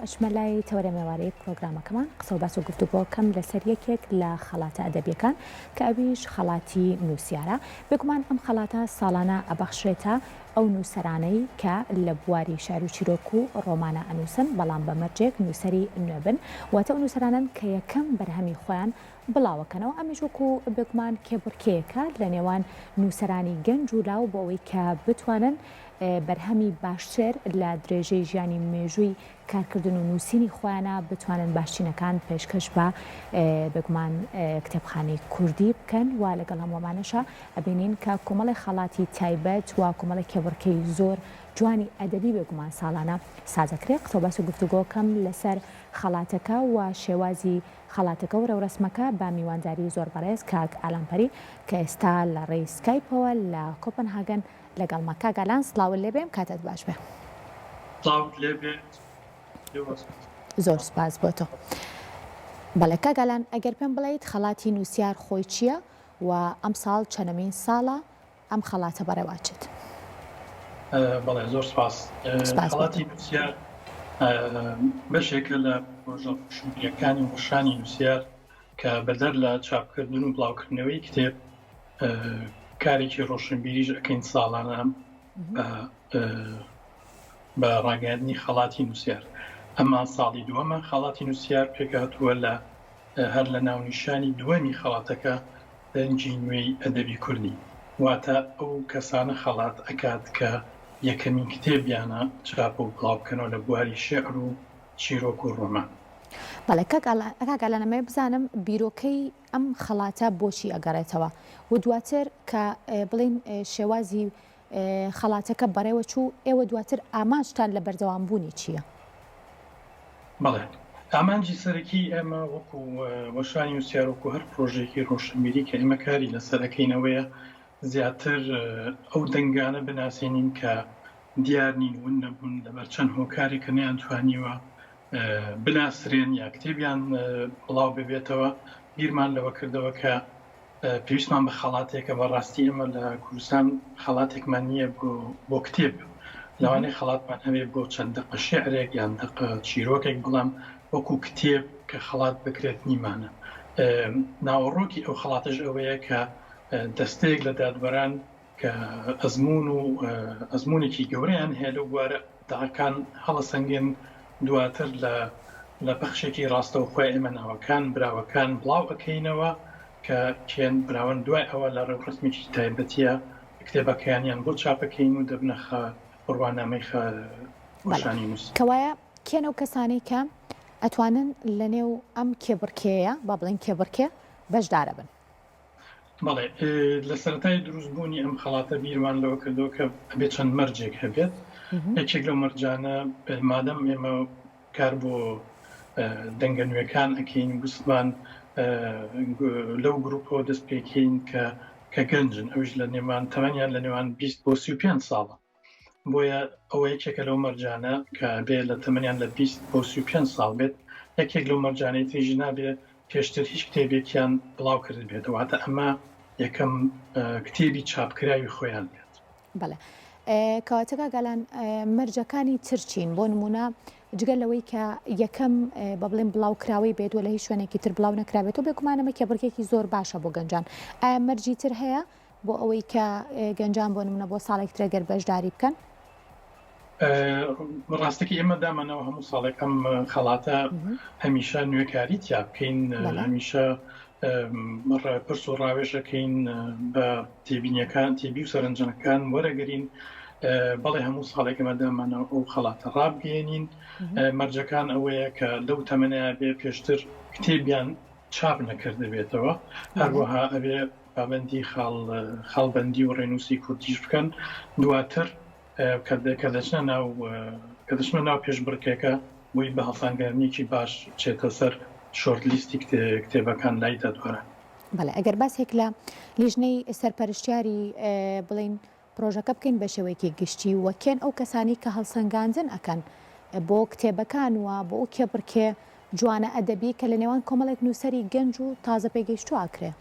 ئەچمە لای تەوەرە مێوارەی پرۆگرامەکەمان قسە و باس و گفتوگۆکەم لەسەر یەکێک لە خەڵاتە ئەدەبیەکان کە ئەویش خەڵاتی نووسیارە بێگومان ئەم خەڵاتە ساڵانە ئەبەخشرێتە ئەو نووسەرانەی کە لە بواری شعر و چیرۆک و ڕۆمانە ئەنووسن بەڵام بە مەرجێک نووسەری نوێ بن واتە ئەو نووسەرانەن کە یەکەم بەرهەمی خۆیان بڵاوەکەنەوە ئەمیش وەکو بێگومان کێبڕکێیەکە لە نێوان نووسەرانی گەنج و لاو بۆ ئەوەی کە بتوانن بەرهەمی باشتر لە درێژەی ژیانی مێژووی کارکردن و نووسینی خۆیانە بتوانن باشترینەکان پێشکەش بە بێگومان کتێبخانەی کوردی بکەن و لەگەڵ هەموو ئەمانەشا ئەبینین کە کۆمەڵی خەڵاتی تایبەت و کۆمەڵی کێبڕکێی زۆر جوانی ئەدەبی بێگومان ساڵانە سازەکرێ قسە و باس و گفتوگۆکەم لەسەر خەڵاتەکە و شێوازی خەڵاتەکە و رێورەسمەکە بە میوانداری زۆر بەڕێز کاک ئالان پەری کە ئێستا لە ڕێی سکایپەوە لە کۆپنهاگن لەگەڵمە. کاک ئالان سڵاوت لێ بێ کاتت باش بێ. سڵاوت لێ بێت. زۆر سوپاس بۆ تۆ. بەڵێ کاک ئالان ئەگەر پێم بڵێیت خەڵاتی نووسیار خۆی چییە و ئەمساڵ چەنەمین ساڵە ئەم خەڵاتە بەڕێوە ئەچێت؟ بەڵێ زۆر سپاس. خەڵاتی نووسیار بەشێکە لە پرۆژە ڕۆشنبیرییەکانی وەشانی نووسیار کە بەدەر لە چاپکردن و بڵاوکردنەوەی کتێب کارێکی ڕۆشنبیریش ئەکەین ساڵانە بە ڕاگەیاندنی خەڵاتی نووسیار. ئەمە ساڵی دووەمە خەڵاتی نووسیار پێکهاتووە لە هەر لە ناونیشانی دووەمی خەڵاتەکە دەنگی نوێی ئەدەبی کوردی، واتە ئەو کەسانە خەڵات ئەکات کە یەکەمین کتێبیانە چاپ و بڵاو بکەنەوە لە بواری شیعر و چیرۆک و ڕۆمان. بەڵێ کاک ئالان ئەمەوێ بزانم بیرۆکەی ئەم خەڵاتە بۆچی ئەگەڕێتەوە و دواتر کە بڵێین شێوازی خەڵاتەکە بەڕێوە چوو، ئێوە دواتر ئامانجتان لە بەردەوامبوونی چییە؟ بەڵێ، ئامانجی سەرەکیی ئێمە وەکو وەشانی نووسیار، وەکو هەر پرۆژەیەکی ڕۆشنبیری کە ئێمە کاری لەسەر ئەکەین ئەوەیە زیاتر ئەو دەنگانە بناسێنین کە دیار نین، ون نەبوون، لەبەر چەند هۆکارێک کە نەیانتوانیوە بناسرێن یا کتێبیان بڵاو ببێتەوە، بیرمان لەوە کردەوە کە پێویستمان بە خەڵاتێکە، بەڕاستی ئێمە لە کوردستان خەڵاتێکمان نییە بۆ کتێب، لەوانەیە خەڵاتمان هەبێ بۆ چەند دەقە شیعرێک یان دەقە چیرۆکێک، بەڵام وەکو کتێب کە خەڵات بکرێت نیمانە. ناوەڕۆکی ئەو خەڵاتەش ئەوەیە کە دەستەیەک لە دادوەران کە ئەزموون و ئەزموونێکی گەورەیان هەیە لەو بوارە دەقەکان هەڵەسەنگێن، دواتر لە لە پەخشێکی ڕاستەوخۆی ئێمە ناوەکان براوەکان بڵاو ئەکەینەوە کە کێن براوەن، دوای ئەوە لە ڕێوڕەسمێکی تایبەتیە کتێبەکەیانیان بۆ چاپەکەین و دەبنە خە بڕوانامەی خە بەڵێ وەشانی نووسین. کەوایە کێن ئەو کەسانەی کە ئەتوانن لەنێو ئەم کێبڕکێیە، با بڵێین کێبڕکێ، بەشدارەبن؟ بەڵێ، لە سەرەتای دروستبوونی ئەم خەڵاتە بیرمان لەوە کردەوە کە ئەبێ چەند مەرجێک هەبێت. یەکێک لەو مەرجانە مادەم ئێمە کار بۆ دەنگە نوێکان ئەکەین، ویستمان لەو گروپەوە دەست پێکەین کە کە گەنجن، ئەویش لە نێوان تەمەنیان لە نێوان 20 بۆ 35 ساڵە. بۆیە ئەوە یەکێکە لەو مەرجانە کە بێ لە تەمەنیان لە 20 بۆ 35 ساڵ بێت. یەکێک لەو مەرجانەی تریش نابێ پێشتر هیچ کتێبێکیان بڵاو کردبێتەوە، واتە ئەمە یەکەم کتێبی چاپکراوی خۆیان بێت. بەڵێ کەواتە کاک ئالان مەرجەکانی تر چین؟ بۆ نموونە جگە لەوەی کە یەکەم بە بڵێن بڵاوکراوەی بێت و لە هیچ شوێنێکی تر بڵاو نەکرابێتەوە، بێگومان ئەمە کێبڕکێکی زۆر باشە بۆ گەنجان. ئایا مەرجی تر هەیە بۆ ئەوەی کە گەنجان بۆ نمونە بۆ ساڵێک ترە گەر بەشداری بکەن؟ ڕاستەکەی ئێمە دامانەوە هەموو ساڵێک ئەم خەڵاتە هەمیشە نوێکاری تیا بکەین، هەمیشە پرس و ڕاوێژەکەین بە تێبینیەکان تێبی و سەرنجەکان وەرەگرین. بەڵێ هەموو ساڵێک ئەمە دامانەوە ئەو خەڵاتە ڕابگەێنین. مەرجەکان ئەوەیە کە لەو تەمەنەیە بێ پێشتر کتێبیان چاپ نەکردبێتەوە، هەروەها ئەبێ پابەندی خاڵ خاڵبەندی و ڕێنووسی کوردیش بکەن. دواتر کە دەچنە ناو کە دەچنە ناو پێشبڕکێکە بۆی بە هەڵسانگاندنێکی باش بچێتە سەر شۆرت لیستی کتێبەکان لای دادوەران. بەڵێ ئەگەر باسێک لە لیژنەی سەرپەرشتیاری بڵێین پرۆژەکە بکەین بە شێوەیەکی گشتی و کێن ئەو کەسانەی کە هەڵسەنگاندن ئەکەن بۆ کتێبەکان و بۆ ئەو کێبڕکێ جوانە ئەدەبی کە لە نێوان کۆمەڵێک نووسەری گەنج و تازە پێگەیشتوو ئاکرێ؟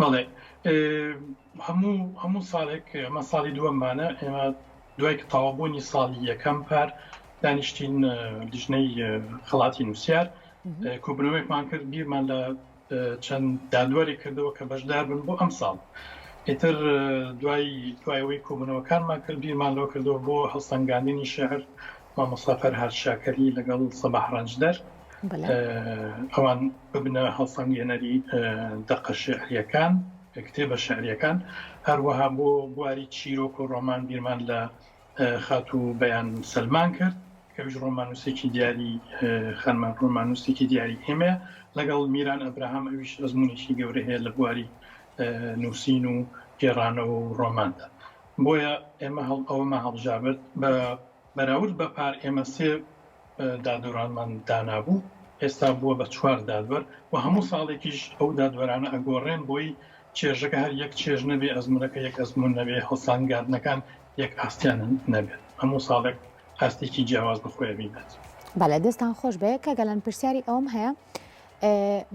بەڵێ هەموو هەموو ساڵێک ئەمە ساڵی دووەممانە ئێمە دوای تەواوبوونی ساڵی یەکەم پار. دانیشتین لیژنەی خەڵاتی نووسیار کۆبوونەوەیەکمان کرد بیرمان لە چەند دادوەرێک کردەوە کە بەشدار بن بۆ ئەمساڵ. ئیتر دوای دوای ئەوەی کۆبوونەوەکانمان کرد بیرمان لەوە کردەوە بۆ هەڵسەنگاندنی شیعر مامۆستا فەرهاد شاکەلی لەگەڵ سەباح ڕەنجدەر ئەوان ببنە هەڵسەنگێنەری دەقە شیعرییەکان، کتێبە شیعرییەکان. هەروەها بۆ بواری چیرۆک و ڕۆمان بیرمان لە خاتوو بەیان سەلمان کرد کە ئەویش ڕۆماننووسێکی دیاری خانمە ڕۆماننووسێکی دیاری ئێمەیە، لەگەڵ میران ئەبراهام ئەویش ئەزموونێکی گەورەی هەیە لە بواری نووسین و گێڕانەوە و ڕۆماندا. بۆیە ئێمە ئەوەمان هەڵبژارد بە بەراورد بە پار ئێمە سێ دادوەرانمان دانابوو، ئێستا بووە بە چوار دادوەر و هەموو ساڵێکیش ئەو دادوەرانە ئەگۆڕێن بۆی چێژەکە هەر یەک چێژ نەبێ، ئەزموونەکە یەک ئەزموون نەبێ، هەڵسانگاندنەکان یەک ئاستیان نەبێت، هەموو ساڵێک ئاستێکی جیاواز بە خۆی ئەبینێت. بەڵێ دەستان خۆش بێ کاک ئەلەند پرسیاری ئەوەم هەیە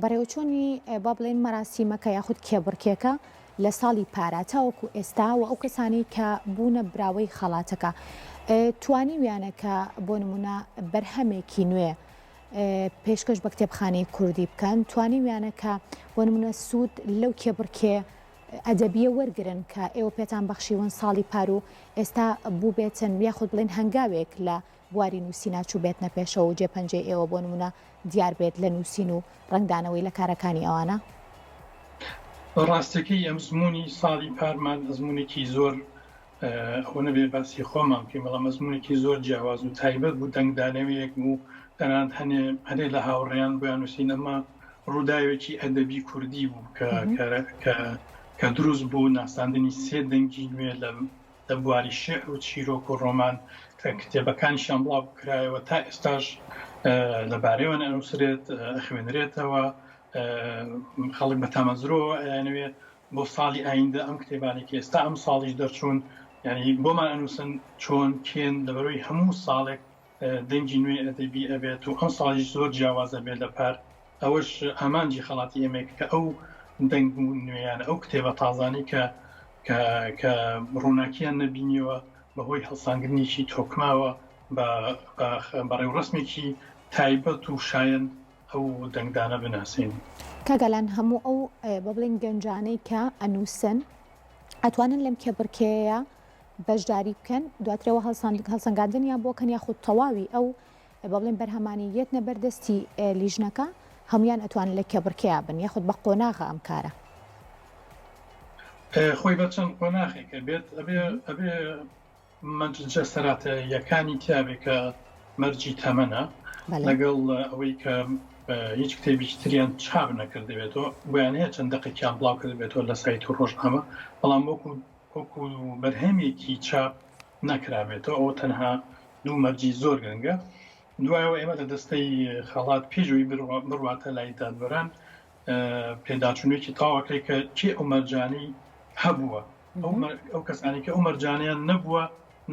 بەڕێوەچوونی با بڵێین مەراسیمەکە یاخود کێبڕکێکە لە ساڵی پارا تاوەکو ئێستا و ئەو کەسانەی کە بوونە براوەی خەڵاتەکە توانیویانە کە بۆ نمونە بەرهەمێکی نوێ پێشکەش بە کتێبخانەی کوردی بکەن توانیویانە کە بۆ نمونە سوود لەو کێبڕکێ ئەدەبیە وەرگن کە ئێوە پێتان بەخشیون ساڵی پار و ئێستا بووبێتن یاخود بڵێن هەنگاوێک لە بواری نووسینا چووبێتنە پێشەوە و جێپەنجەی ئێوە بۆ نموونە دیار بێت لە نووسین و ڕەنگدانەوەی لە کارەکانی ئەوانە؟ ڕاستەکەی ئەزموونی ساڵی پارمان ئەزموونێکی زۆر ئەوە نەبێ باسی خۆمان بکەین بەڵام ئەزموونێکی زۆر جیاواز و تایبەت بوو دەنگدانەوەیەک بوو تەنانەت هەنێ هەنێ لە هاوڕێیان بۆیان نووسین ئەمە ڕووداوێکی ئەدەبی کوردی بوو کە کە کە دروست بوو ناساندنی سێ دەنگی نوێ لە لە بواری شیعر و چیرۆک و ڕۆمان کە کتێبەکانیشیان بڵاو کرایەوە تا ئێستاش لەبارەیەوە ئەنووسرێت ئەخوێنرێتەوە خەڵک بە تامەزرۆوە ئەیانەوێ بۆ ساڵی ئایندە ئەم کتێبانەی کە ئێستا ئەم ساڵیش دەرچوون یعنی بۆمان ئەنووسن چۆن کێن لەبەرەوەی هەموو ساڵێک دەنگی نوێی ئەدەبی ئەبێت و ئەمساڵیش زۆر جیاواز ئەبێت لە پار، ئەوەش ئامانجی خەڵاتی ئێمەیە کە ئەو دەنگ نوێیانە، ئەو کتێبە تازانەی کە کە کە ڕووناکییان نەبینیوە بەهۆی هەڵسانگرنێکی تۆکماوە بە بە ڕێوڕەسمێکی تایبەت و شایەن ئەو دەنگدانە بناسین. کاک ئالان هەموو ئەو با بڵێین گەنجانەی کە ئەنووسن ئەتوانن لەم کێبڕکێیە بەشداری بکەن دواترەوە هەڵسەنگاندنیان بۆ کەن یاخود تەواوی ئەو با بڵێن بەرهەمانەی یەتنە بەردەستی لیژنەکە هەمویان ئەتوانن لە کێبڕکێیا بن یاخود بە قۆناغە ئەم کارە؟ خۆی بە چەند قۆناخێک ئەبێت ئەبێ ئەبێ مەرجە سەرەتاییەکانی تیابێ کە مەرجی تەمەنە لەگەڵ ئەوەی کە هیچ کتێبیکی تریان چاپ نەکردبێتەوە بۆیان هەیە چەند دەقێکیان بڵاو کردبێتەوە لە سایت و ڕۆژنامە بەڵام وەکو وەکو بەرهەمێکی چاپ نەکرابێتەوە ئەوە تەنها دوو مەرجی زۆر گرنگە دوایەوە ئێمە لە دەستەی خەڵات پێش ئەوەی بڕواتە لای دادوەران پێداچوونێکی تەواوەکەی کە کێ ئەو مەرجانەی هەبووە ئەو کەسانی کە ئەو مەرجانەیان نەبووە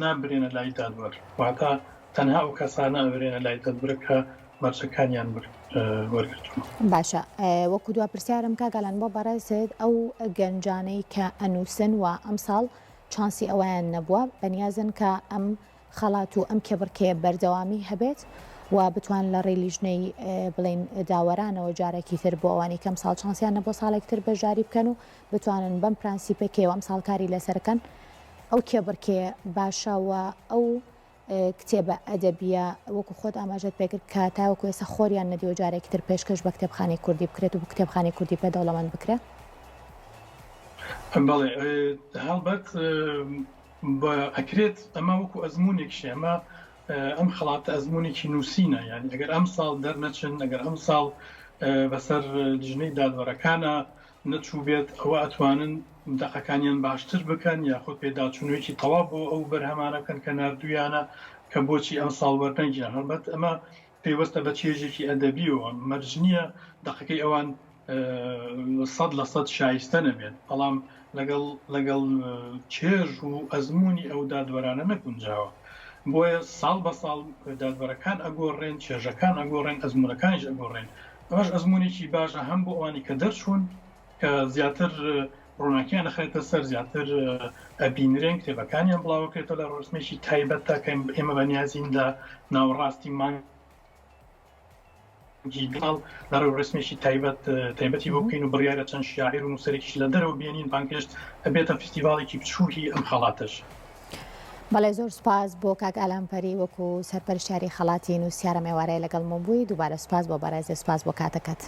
نابرێنە لای دادوەر واتە تەنها ئەو کەسانە ئەبرێنە لای دادوەر کە مەرجەکانیان وەرگرتووە. باشە وەکو دوا پرسیارم کاک ئالان بۆ بەڕێزت ئەو گەنجانەی کە ئەنووسن و ئەمساڵ چانسی ئەوەیان نەبووە بەنیازن کە ئەم خەڵات و ئەم کێبڕکێیە بەردەوامی هەبێت و بتوان لە ڕێی لیژنەی بڵێین داوەرانەوە جارێکی تر بۆ ئەوانەی کە ئەمساڵ چانسیان نەبووە ساڵێک تر بەشداری بکەن و بتوانن بەم پرەنسیپەی کە ئێوە ئەمساڵ کاری لەسەر کەن ئەو کێبڕکێیە باشە و ئەو کتێبە ئەدەبییە وەکو خۆت ئاماژەت پێکرد کە تاوەکو ئێستا خۆریان نەدیوە جارێکی تر پێشکەش بە کتێبخانەی کوردی بکرێت و کتێبخانەی کوردی پێ دەوڵەمەند بکرێ؟ بەڵێ هەڵبەت ئەکرێت ئەمە وەکو ئەزموونێکیشە ئەمە ئەم خەڵاتە ئەزموونێکی نووسینە یانی ئەگەر ئەمساڵ دەرنەچن ئەگەر ئەمساڵ بەسەر لیژنەی دادوەرەکانە نەچووبێت ئەوە ئەتوانن دەقەکانیان باشتر بکەن یاخود پێداچوونەوەیەکی تەواو بۆ ئەو بەرهەمانە بکەن کە ناردوویانە کە بۆچی ئەمساڵ وەرنەگیران هەڵبەت ئەمە پەیوەستە بە چێژێکی ئەدەبیەوە مەرج نییە دەقەکەی ئەوان 100% شایستە نەبێت بەڵام لەگەڵ لەگەڵ چێژ و ئەزموونی ئەو دادوەرانە نەگونجاوە بۆیە ساڵ بە ساڵ دادوەرەکان ئەگۆڕێن چێژەکان ئەگۆڕێن ئەزموونەکانیش ئەگۆڕێن ئەمەش ئەزموونێکی باشە هەم بۆ ئەوانی کە دەرچوون کە زیاتر. ڕووناکیان ئەخرێتە سەر، زیاتر ئەبینرێن، کتێبەکانیان بڵاوەکرێتەوە لە ڕێوڕەسمێکی تایبەتدا کە ئێمە بەنیازین لە ناوەڕاستی مانگی ساڵ لە ڕێوڕەسمێکی تایبەت تایبەتی بۆ بکەین و بڕیارە چەند شاعیر و نووسەرێکیش لە دەرەوە بێنین بانگهێشت ئەبێتە فیستیڤاڵێکی بچووکی ئەم خەڵاتەش. بەڵێ زۆر سوپاس بۆ کاک ئالان پەری وەکو سەرپەرشتیاری خەڵاتی نووسیارە ئێوارەیە لەگەڵمون بووی دووبارە سوپاس بۆ بەڕێزێ سوپاس بۆ کاتەکەت.